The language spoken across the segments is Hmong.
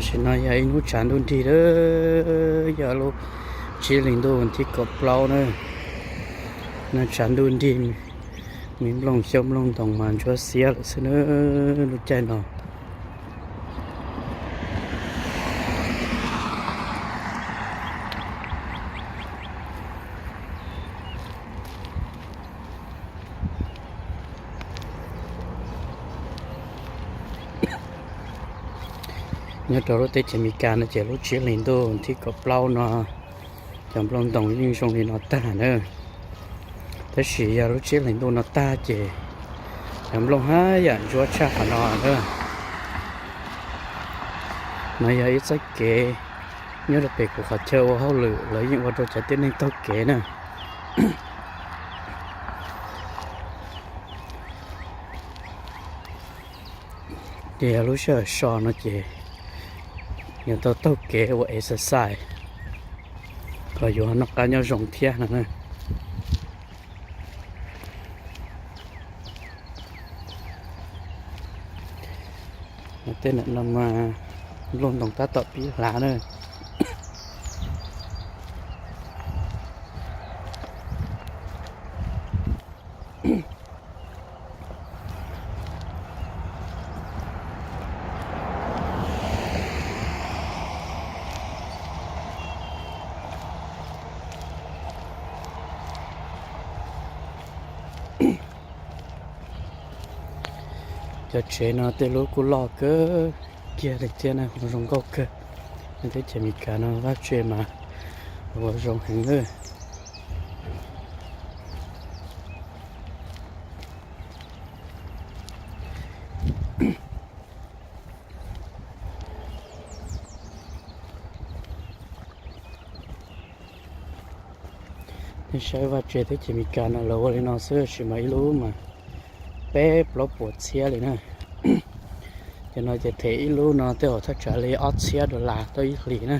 Tam sim no yog ib hnub tshav ntuj nrig lawm, yog lub tsib hlis ntuj thib kaum plaub na. No tshav ntuj nrig, me nplooj xyoob nplooj ntoos mas ntsuab xiab lawm xwb na, lub caij no. Nyob rau lub teb chaws Amelikas no ces lub tsib hlis ntuj thib kaum plaub no cov nplooj ntoos yeej zoo li no tag na. Tab sis yog lub tsib hlis ntuj no tag ces cov nplooj haj yam ntsuab tshaj qhov no na. No yog ib txoj kev nyob rau pem kuv qhov chaw ua hauj lwm, lawv yeej ua rau cov tib neeg taug kev na. Ces yog lub sij hawm so no ces yuav tau taug kev ua exercise kom yuav noj qab nyob zoo thiab no na. Tej no mas nplooj ntoos tab tom pib hlav na. Cov tsev no tej lub kuj loj kawg kiag li thiab na, ua zoo nkauj kawg. Teb chaws Amelikas no vaj tse mas ua zoo heev na. Nej saib vaj tse teb chaws Amelikas no lawv ua li no xwb tab sis mas ib lub mas peb plaub puas txhiab li na. Cov no ces them ib lub no tej zaum thaj tsam li ob txhiab dollar tau ib hlis na.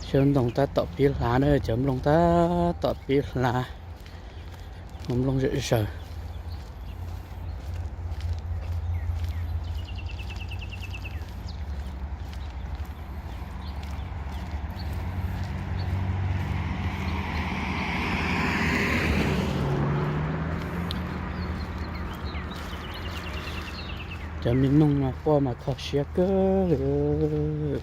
Xyoob ntoos tab tom pib hlav na, cov nplooj tab tom pib hlav, nplooj zom zaws. Cov me noog no quaj mas kho siab kawg li.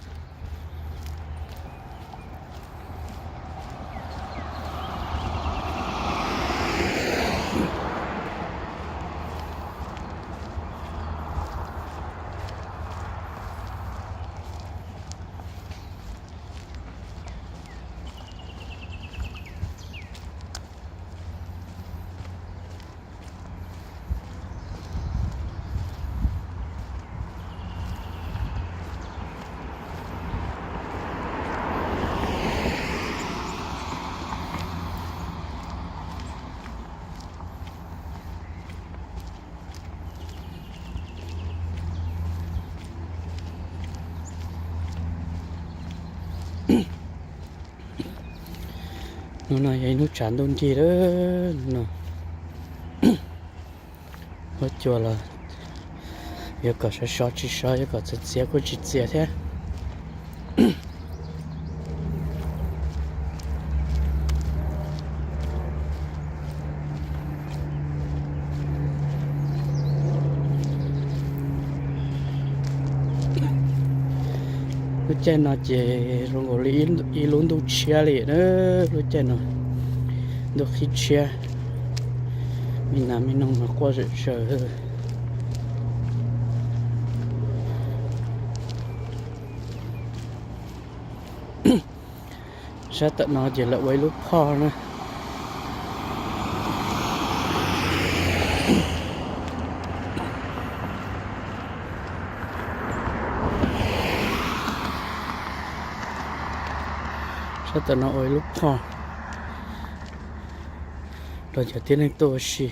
Hnub no yog ib hnub tshav ntuj nrig lawm no. Huab cua los yuav kom sov sov tsis sov, yuav kom txias txias kuj tsis txias thiab. Lub caij no ces zoo nkaus li ib lub ntuj tshiab li na, lub caij no ntuj qhib tshiab, me nas me noog mas quaj zom zaws. Sab tom no ces lawv ua ib lub phoj na. Sab tom no ua ib lub phoj rau cov tib neeg tuaj ua si.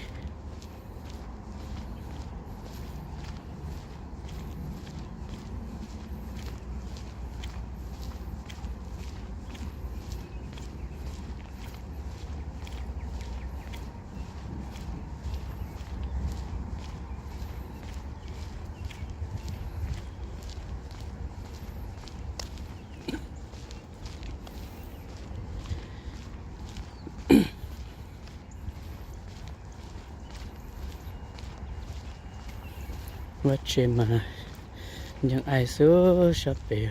Vaj tse mas nceeg aim xwb sab pem.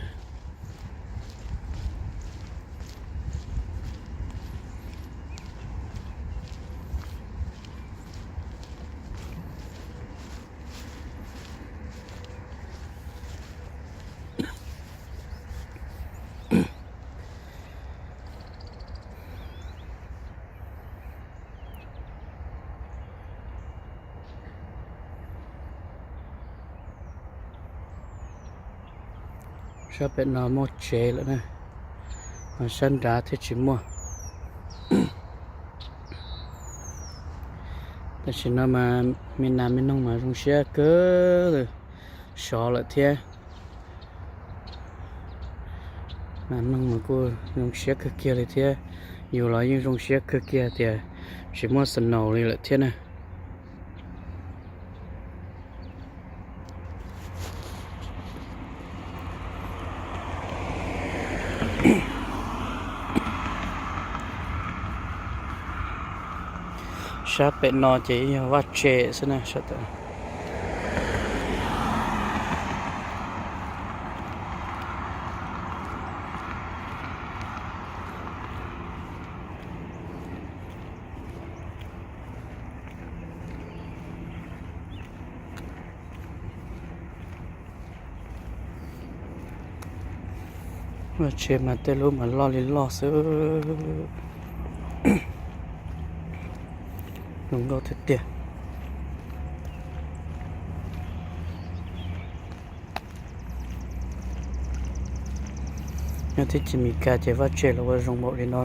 Sab pem no muaj tsev lawm na, ho sab nrad thiaj tsis muaj. Tam sim no mas me nas me noog mas zoo siab kawg, sov lawm thiab. Nas noog mas kuj zoo siab kawg kiag li thiab. Yus los yeej zoo siab kawg kiag tias tsis muaj snow li lawm thiab na. Sab pem no ces yog vaj tse xwb na, sab pem. Vaj tse mas tej lub mas loj li loj xwb. Zoo nkauj tiag tiag. Nyob teb chaws Amelikas ces vaj tse los ua zoo npaum li no.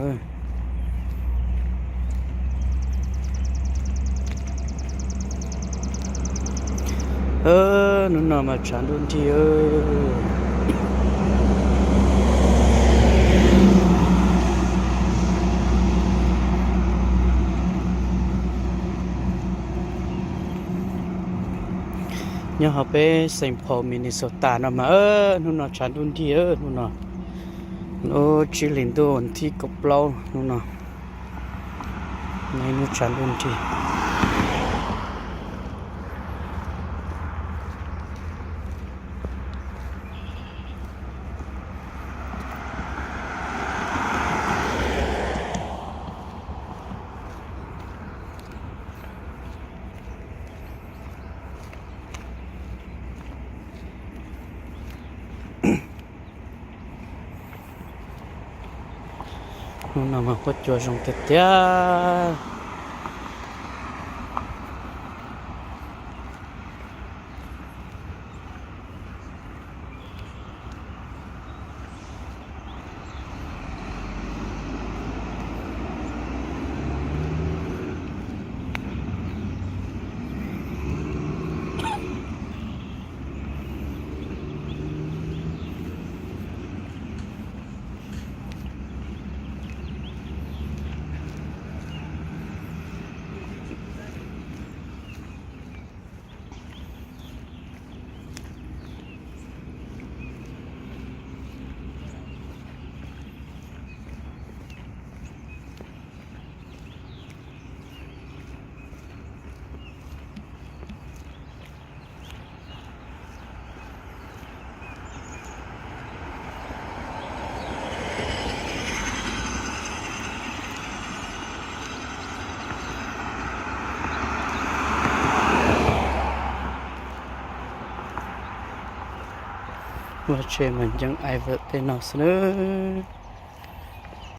Hnub no mas tshav ntuj nrig. Nyob hauv peb Saint Paul, Minnesota no mas hnub no tshav ntuj nrig hnub no. Lub tsib hlis ntuj thib kaum plaub hnub no, hnub tshav ntuj nrig. Hnub no mas huab cua zoo tiag tiag. Vaj tse mas nceeg aim vawm tej no xwb nawb.